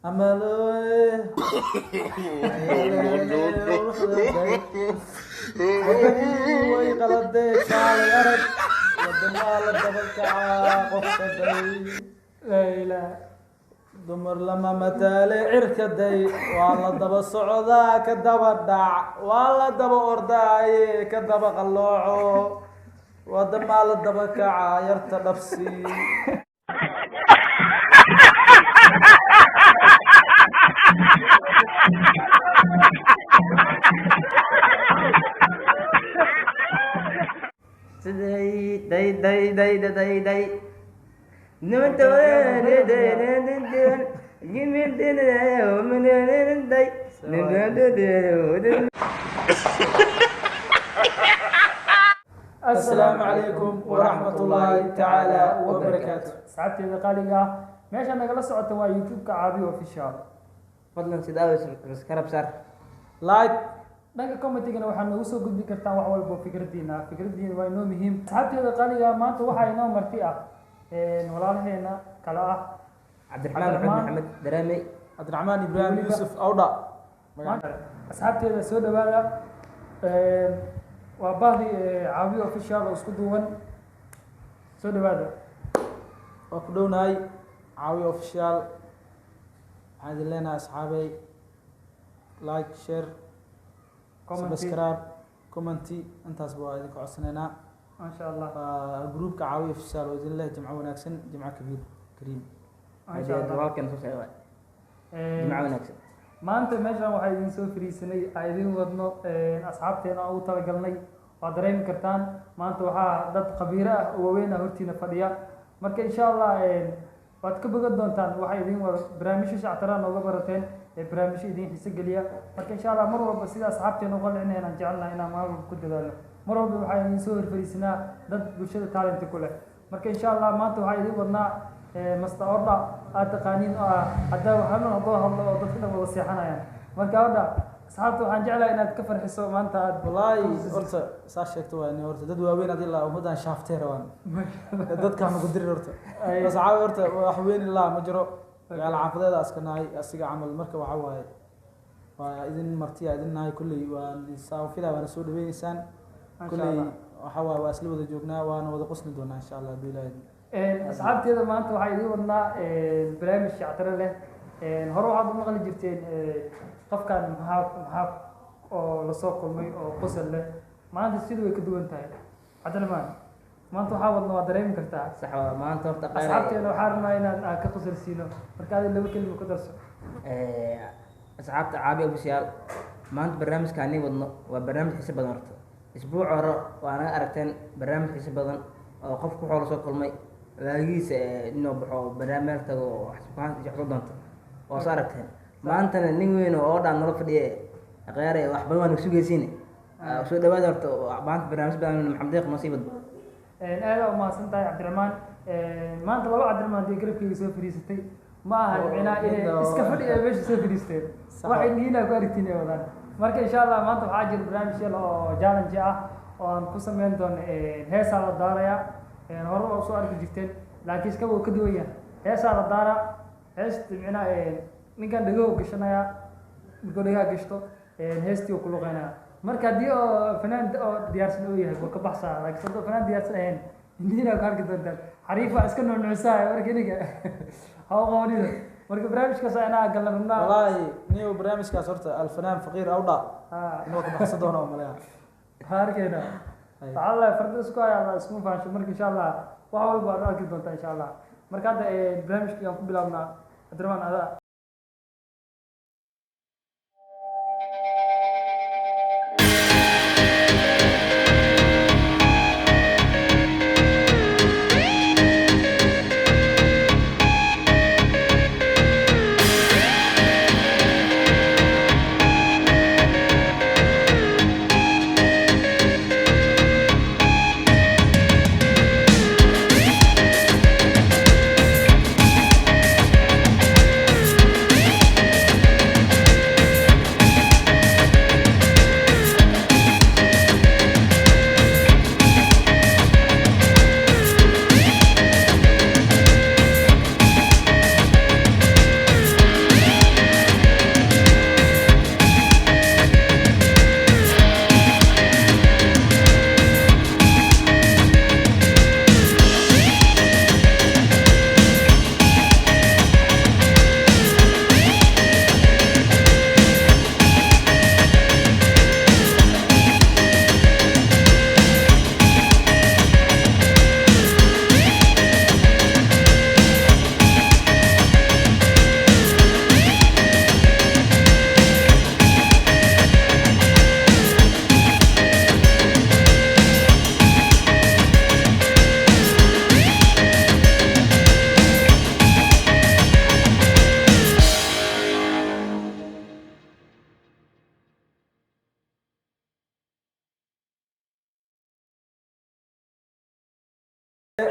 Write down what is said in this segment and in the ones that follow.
Amaloy. No, no, no. Wadadii way qaladee, kaalay arag, wadamaa la daba kacaa qofka day. Laa ilaaha. Dumar lama mataale, cirka day, waa la daba socdaa, ka daba dhac, waa la daba ordaaye, ka daba qallooco, wadamaa la daba kacaa yarta dhabsi. Siday day day day day day Assalaamu calaykum waraxmat ullaahi tacaala wabarakaatu. Asxaabteeda qaaliga ah, meesha nagala socota waa YouTube-ka Caabiyo Official. Fadlan sidaa subscribe saar. Like. Dhanka commentigana waxaa noogu soo gudbin kartaan wax walba oo fikradiina ah. Fikradiina waa inoo muhiim. Asxaabteeda qaaliga ah, maanta waxaa inoo marti ah walaalaheena kale ah Cabdiraxmaan Maxamed Maxamed Daraamey. Cabdiraxmaan Ibraahim Yuusuf Awdha. Asxaabteeda soo dhawaada. Waa bahdi Caabiyo Official oo isku duuban. Soo dhawaada. Waa ku dhownahay Caawiyo Official. Waxaan idin leenahay, asxaabey, like, share, comment. Subscribe, commenty, intaasba waa idinka codsanaynaa. Maasha Allah. Waa groupka Caawiyo Official oo idin leh jimco wanaagsan, jimco kabiir kariim. Maasha Allah. Walkan soo socda. Jimco wanaagsan. Maanta meeshan waxaa idin soo fariisanay aan idin wadno asxaabteena aan ugu talagalnay. Waad dareemi kartaan, maanta waxaa dad khabiiro ah oo waaweyn ah hortiina fadhiya. Marka insha Allah waad ka bogan doontaan. Waxaa idin wada barnaamijyo shactara nooga barateen ee barnaamijyo idin xiiso geliya. Marka insha Allah mar walba sida asxaabteena uga lecinayaan aan jecelnahay inaan maalin walba ku dadaalno. Mar walba waxaa idin soo horfariisanaa dad bulshada talent ku leh. Marka insha Allah maanta waxaa idin wadnaa Master Orda aad taqaaniin oo ah haddaa waxaanu haddoo hadlo oo dadka dhan wada seexanayaan. Marka Orda, asxaabta waxaan jeclahay inaad ka farxiso maanta aad. Wallaahi horta saa sheegto waa in horta dad waaweyn adii la ummaddan shaaftay rabaan, dadkaan ugu dirin horta. Bas caawi horta wax weyn ilaa ma jiro, yaala xaafadeeda iska nahay asiga camal. Marka waxa waaye waa idin martiya idin nahay kulley, waan saa filaa waana soo dhaweyneysaan. Masha kulley Allah. Waxa waaye waa isla wada joognaa, waana wada qosli doonaa insha Allah hadduu Ilaahay idmo. Asxaabteeda, maanta waxaa idiin wadnaa barnaamij shactaro leh. Hore waxaad u maqli jirteen qofkan maxaa oo lasoo kulmay oo qosol leh. Maanta sidii way ka duwan tahay. Cabdiraxmaan, maanta waxaa wadna waa dareemi kartaa. Sax waa maanta horta qaali. Asxaabteena waxaa rabnaa inaan aan ka qosol siino. Marka adi laba kelima ku darso. Asxaabta Caabi Official, maanta barnaamijka ani wadno waa barnaamij xiiso badan. Horta isbuuc hore waa naga aragteen barnaamij xiiso badan oo qofku wuxuu la soo kulmay waagihiisa inuu baxo oo barnaamij meel tago oo wax wax soo doonto waa soo aragteen. Maantana nin weyn oo dhaan nala fadhiya khiyaare, wax badan waa naga sugaysiin. Soo dhawaada. Horta maanta barnaamij badan Maxamed Deeq noo sii wadbo. Aad aa umahadsan tahay, Cabdiraxmaan. Maanta laba Cabdiraxmaan dee garabkeyga soo fadhiisatay ma aha micnaha inay iska fadhi ay meesha soo fadhiisteen. Sax. Waxay niina ku aragtiin ay wadaan. Marka insha Allah maanta waxaa jira barnaamij yar oo challenge ah oo aan ku sameyn doono. Heesaa la daaraya. Hore waa soo arki jirteen, laakiin iskaba uu ka duwan yahay. Heesaa la daara, heesta micnaha ninkan dhagahu gashanaya. Markuu dhagaha gashto, heestii uu ku luqeynaya. Marka haddii oo fanaan oo diyaarsan uu yahay wuu ka baxsaa, laakiin hadduu fanaan diyaarsan ahayn indiina ku arki doontaan xariif waa iska nuucnuucsahay. Marka iniga ha u qabanina. Marka barnaamijkaas inaa galna rabnaa. Wallaahi niyo barnaamijkaas horta alfanaan faqiir Awdha inuu ka baxsan doono oo maleeya. Waxaan arkaynaa. Waxaa la farda isku haya la isku faansho. Marka insha Allah wax walba waad arki doontaa insha Allah. Marka hadda barnaamijkii aan ku bilaabnaa. Cabdiraxmaan, adaa.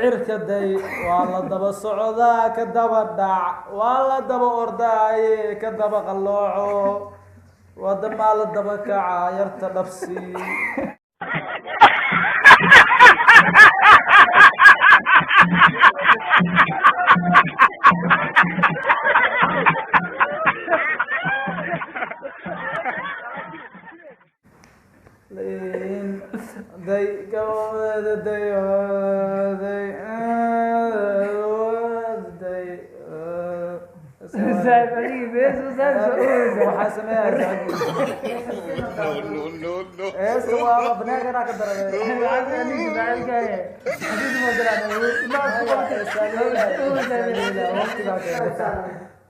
Cirka day waa la daba socdaa, ka daba dhac, waa la daba ordaaye, ka daba qallooco, wadamaa la daba kaca, yarta dhabsi. Lin day gawada day day day. Saaxiib, adigii bees u saaxiib soo ooyeysa. Waxaa sameeyaa No, no, no, no. Heesta waa banaanka inaa ka darabay. Aniga saaxiibkaaga. Xadiis ma jiraan. Ilaa isku qabatay.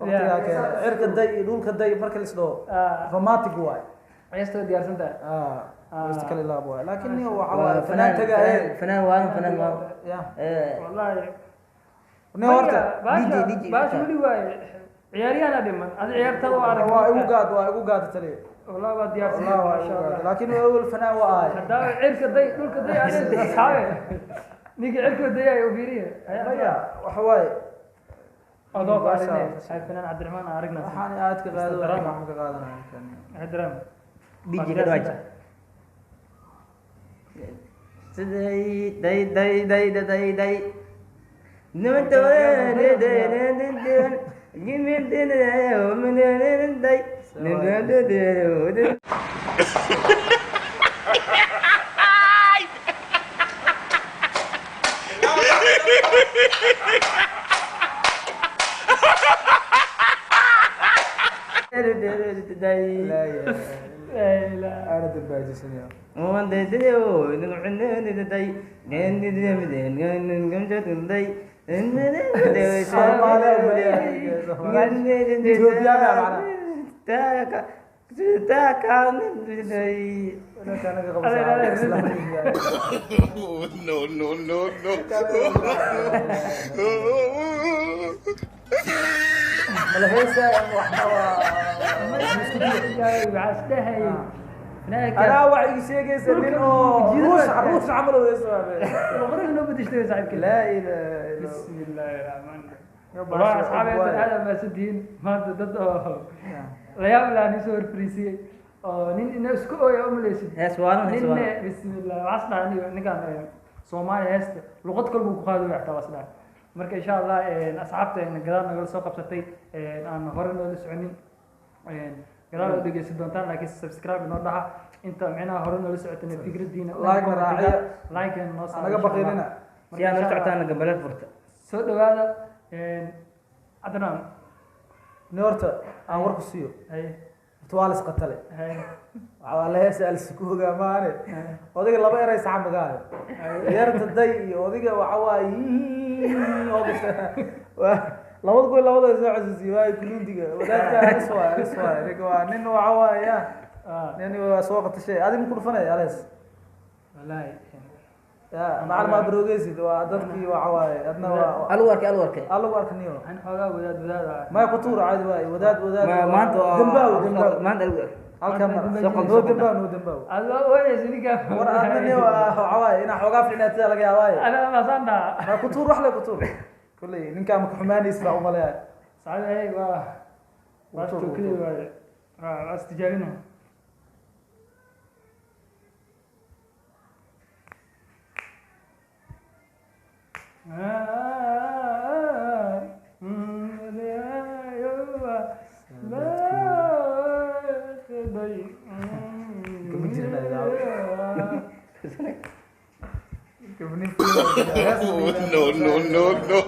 Waqtigaa keena cirka day iyo dhulka day marka la isdhaho romantic waay. Heesta waa diyaarsan tahay. Heesta kale laab waay, laakiin nin waxa Waa waaye fanaan fanaan tagaaye. Fanaan waalan, fanaan waalan. Ya. Wallaahi. Nin horta Baasha DJ. Baasha weli waaye. Ciyaaryahan dhiman. Adi ciyaartada waa arag. Waa igu gaad, waa igu gaad taliya. Wallaahi waa diyaarsan Wallah waa tahay, igu masha gaad, Allah. laakiin awal fanaan waa ahay. Haddaa cirka day, dhulka day, adiga asxaabe. Ninka cirka day ay u fiiriye. Maya, waxa waaye Adoo Baasha. qaadanay. Saaxiib fanaan Cabdiraxmaan aan aragnaa. Waxaan aad ka qaado Mr. Drama. waxaan ka qaadanaya kan. Cabdiraxmaan. DJ ka dhawaaj. Siday day day day day day nimanta day day. Laa ilaaha La ilaaha. aana dambaajisanaya. Ninka anaga qabsaa islaamka. No, no, no, no. Mala heesa waxna waa Waxaa isdhahayay. Fanaanka. Anaa wax ii sheegaysa nin oo ruus ruus camal oo heesa. Boqorka noo bedeshtay saaxiibkay. Laa ilaaha illa. بسم الله الرحمن الرحيم. Ya والله baasha, أصحابي waay. هذا ما سدين ما dad oo la yaab leh aan isoo horfariisiyey oo nin ina isku ooya u malaysid. Hees waalan, hees nin waalan. Bismillah, waxaas dhahay aniga ninkaan Soomaali heesta luqad kale buu ku qaadi waaya xitaa waas dhahay. Marka insha Allah asxaabta gadaal nagala soo qabsatay aan hore noola soconin gadaal oo dhegeysan doontaan, laakiin subscribe inoo dhaha inta micnaha hore noola socotana fikradiina Like na raaciya. Like noo saara Anaga insha Allah. baqiinina. Marka Si aan insha la Allah, socotaan gambaleel furta. Soo dhawaada Cabdiraxmaan. Nin horta aan war ku siiyo. Hay. Horta waa la isqatale. Hay. Waxaa la heesa alisku maane odayga laba eray saxa magaayo yarta day iyo odayga waxa waaye oo labada kun labada soo xasuusiye waay kulundiga wadaadka alis waay, alis waay. Ninka waa nin waxa waaye ya nin waa soo qatashay adiga ku dhufanay alis. Wallaahi. Ya macal ma barogeysid waa dadkii waxa waaye adna waa Alu arkay, alu arkay. Alagu arkniyo. Waxaan xoogaa wadaad wadaad ah. Maya ku tuura caadi waaye wadaad wadaad. Maanta waa dambaaw dambaaw. Maanta alu arkay. Halkan mar Soo qol, noo soo qol. dambaaw, noo dambaaw. Aad waa ooyeysa ninkaan. War adna nin waxa waaye inaa xoogaa fiicnaatida laga yaabaaye. Ana masaan dhaha. Ma ku tuur, wax le ku tuur kulley ninkaa ma ku xumaanaysid baa umaleeya. Saxib, hey, waa waa Wuxuu- tookadii waaye, waa istijaabina. Kama jirna idaacada. No, no, no, no.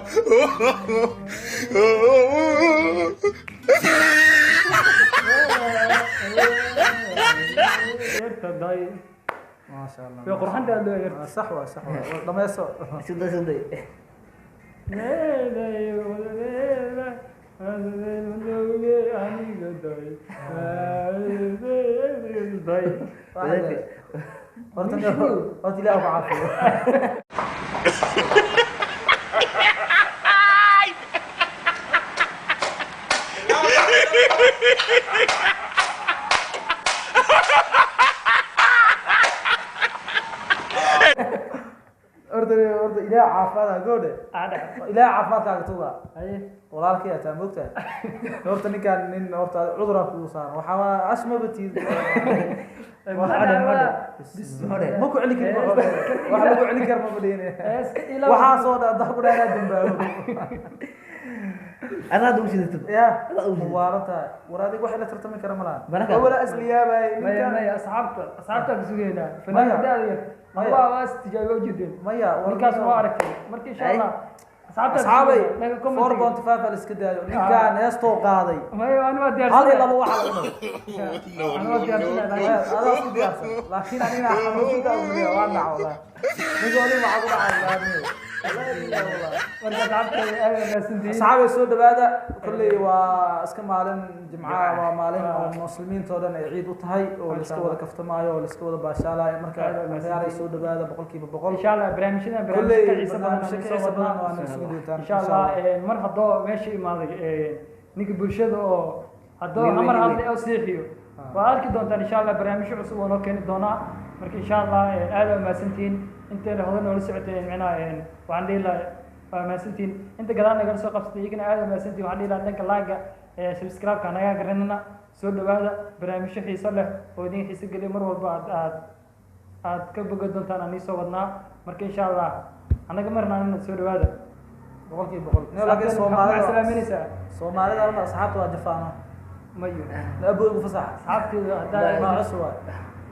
Yarta day. Maasha Allah. Way qurxantahay loo yarta. Sax waa, sax waa, dhamayso. Suday, suday. Horta horta ilaah ku caafiyo. Horta horta Ilaah caafimaad goodhe. Adha. Ilaah caafimaadkaaga tuuga. Haye. Walaalkay ataa moogtahay. Horta ninkaan nin horta cuduraa kugu saaran, waxaa waa asma batiid. Muxuu Ma ku celi karin, wax lagu celi karo ma badhayne. Hees ilaa Waxaasoo dhan haddaa ku dhaha inaa dambaabo. Adaa hadda u shidatid. Ya Adaa u shidatid. mubaaranta war adiga wax la tartami kara malaha. Baraka. Waa wala asliyaabay Maya. ninkaan. Maya, asxaabta ku sugeynaa. Maya. Fanaanka da'da yar. Maya. Waa istijaabo ujeedeen. Maya war Ninkaas waa aragtay. Marka insha Ay. Allah asxaabta Asxaabay, naga comment. 4.5 la iska daayo ninkaan heestoo qaaday. Maya, ani waa Hal diyaarsan. iyo laba waxa lagu dhaho. No, Ani no, waa diyaarsan. no, Adaa isku diyaarsan, laakiin aniga xanuunsinta umiya waa dhac wallahi. Ninka wali waxaa ku dhacay wallahi billahi wallahi. Marka asxaabta aad wanaagsantihiin. Asxaabay, soo dhawaada. Kolley waa iska maalin jimca, waa maalin oo muslimiinta oo dhan ay ciid u tahay oo la iska wada kaftamaayo oo la iska wada baashaalayo. Marka Aad waa magaalay, soo dhawaada 100%. Insha Allah barnaamijyadan Kolley barnaamij ka xiiso badan barnaamijyo ka xiiso badan waa naga sugi doontaan. insha Allah. Mar haddoo meesha imaaday ninka bulshada oo haddoo Weyn, amar weyn, hadle oo seexiyo, waa arki doontaan insha Allah barnaamijyo cusub oo noo keeni doonaa. Marka insha Allah aad waa mahadsantihiin intayna hore noola socoteen. Micnaha waxaan dhihi lahaa waa mahadsantihiin inta gadaal nagala soo qabsatay, iyagana aad waa mahadsantihiin. Waxaan dhihi lahaa dhanka laaga, subscribe-ka naga garanina. Soo dhawaada, barnaamijyo xiiso leh oo idin xiiso geliya mar walba aad ka boga doontaan aan iisoo wadnaa. Marka insha Allah annaga marna anina soo dhawaada. 100%. Laakiin Soomaalida Soomaalida salaaminaysaa. Soomaalida alma asxaabta waa jafaano. Mayo. Abo igu fasax. Asxaabteeda haddaa Ma cusub waay.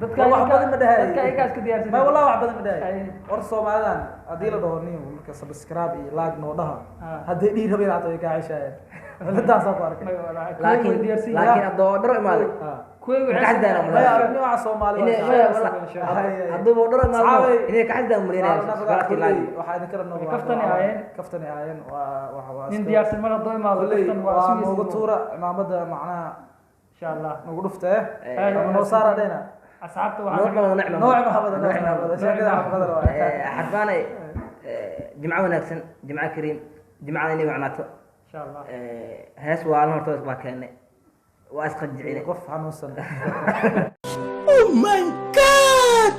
Dadka War wax badan ma dhahay. Dadka ayagaas ka diyaarsan. Ma wallahi wax badan ma dhahay. Ay. Horta Soomaalidan haddii la dhaho nin marka subscribe iyo like noo dhaha, hadday dhihi rabeen hata way kaa ceshaayeen. Ciladaasaan ku arkay. Mayo walaa, kuway Laakiin way diyaarsan yihiin. laakiin haddoo dhar imaaday. Kuway Ma waxay kaxdaan sameeyaan. Maya, nooca Soomaali waa Inay- sax. maya, Ay, ay. hadduu dhar imaado Asxaabay. inay kaxdaan marinayaan Waa subscribe kulley like. waxaa idinka rabnaa waa- Kaftani ahaayeen. Kaftani ahaayeen, waa Nin iska- diyaarsan mar haddoo imaado kulley kaftan waa waa sugaysa. noogu tuura cimaamada macnaha. Insha Allah. Nagu dhuftee Eh, ama noo saara dhena. Asxaabta nooc waxaan ma nacma. Nooc ma habada, nooc ma habada, sheekada xafadada waa. Xarfaanay, jimco wanaagsan, jimco kariim, jimcada inay wacnaato. Insha Allah. Hees waalan horta waa keennay, waa isqanjicinay. Qof xanuunsan. Oh my God!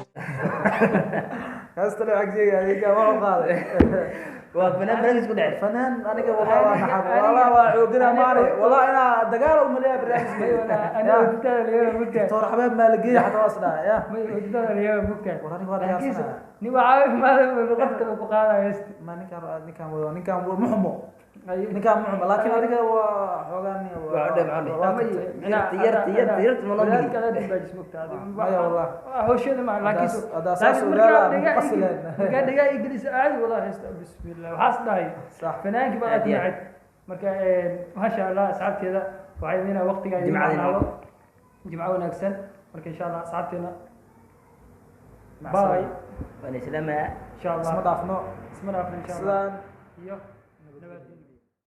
Heesta loo cagsiga adiga waa qaaday. Waa fanaan banaankiis ku dhacay. Fanaan aniga wallahi waa naxab, wallahi waa xoogina maani, wallahi inaa dagaal u maleeya Mayo walaa, barnaamijka. ani wadada laga mugtahay. Doctor Xabeeb maa la geeyay xataa waa isdhaa ya. Mayo, wadada laga mugtahay. War aniga waa Laakiinse, diyaarsanayaa. nin waa caawi maada luqad kale ku qaadaya heesta. Ma ninkaan ninkaan ma xumo. Ay. Ninkaan ma xumo, laakiin adiga waa xoogaan. Waa cudhe, waa cudhe. Waa Ama tagtay. Yarta, yarta, yarta ma noo bixi. wadaadka adaa dambaajis mugta adiga. Maya wallah. Waa hawsheeda ma laakiin Haddaa saas ogaada, ma qasileen. Markaa dhagaa ingiliis caadi wallah heesta, bismillah, waxaas dhahay Sax. fanaankii baa aad Aad iyo aad. nacay. Marka maasha Allah asxaabteeda waxay idin waqtiga idin Jimcada inoo. macnaado jimco wanaagsan. Marka insha Allah asxaabteena Mac bye. salaam. Waan islaamaa. Insha Allah Isma dhaafno. Isma dhaafno insha Allah. Sidaan Iyo nabadgelyo.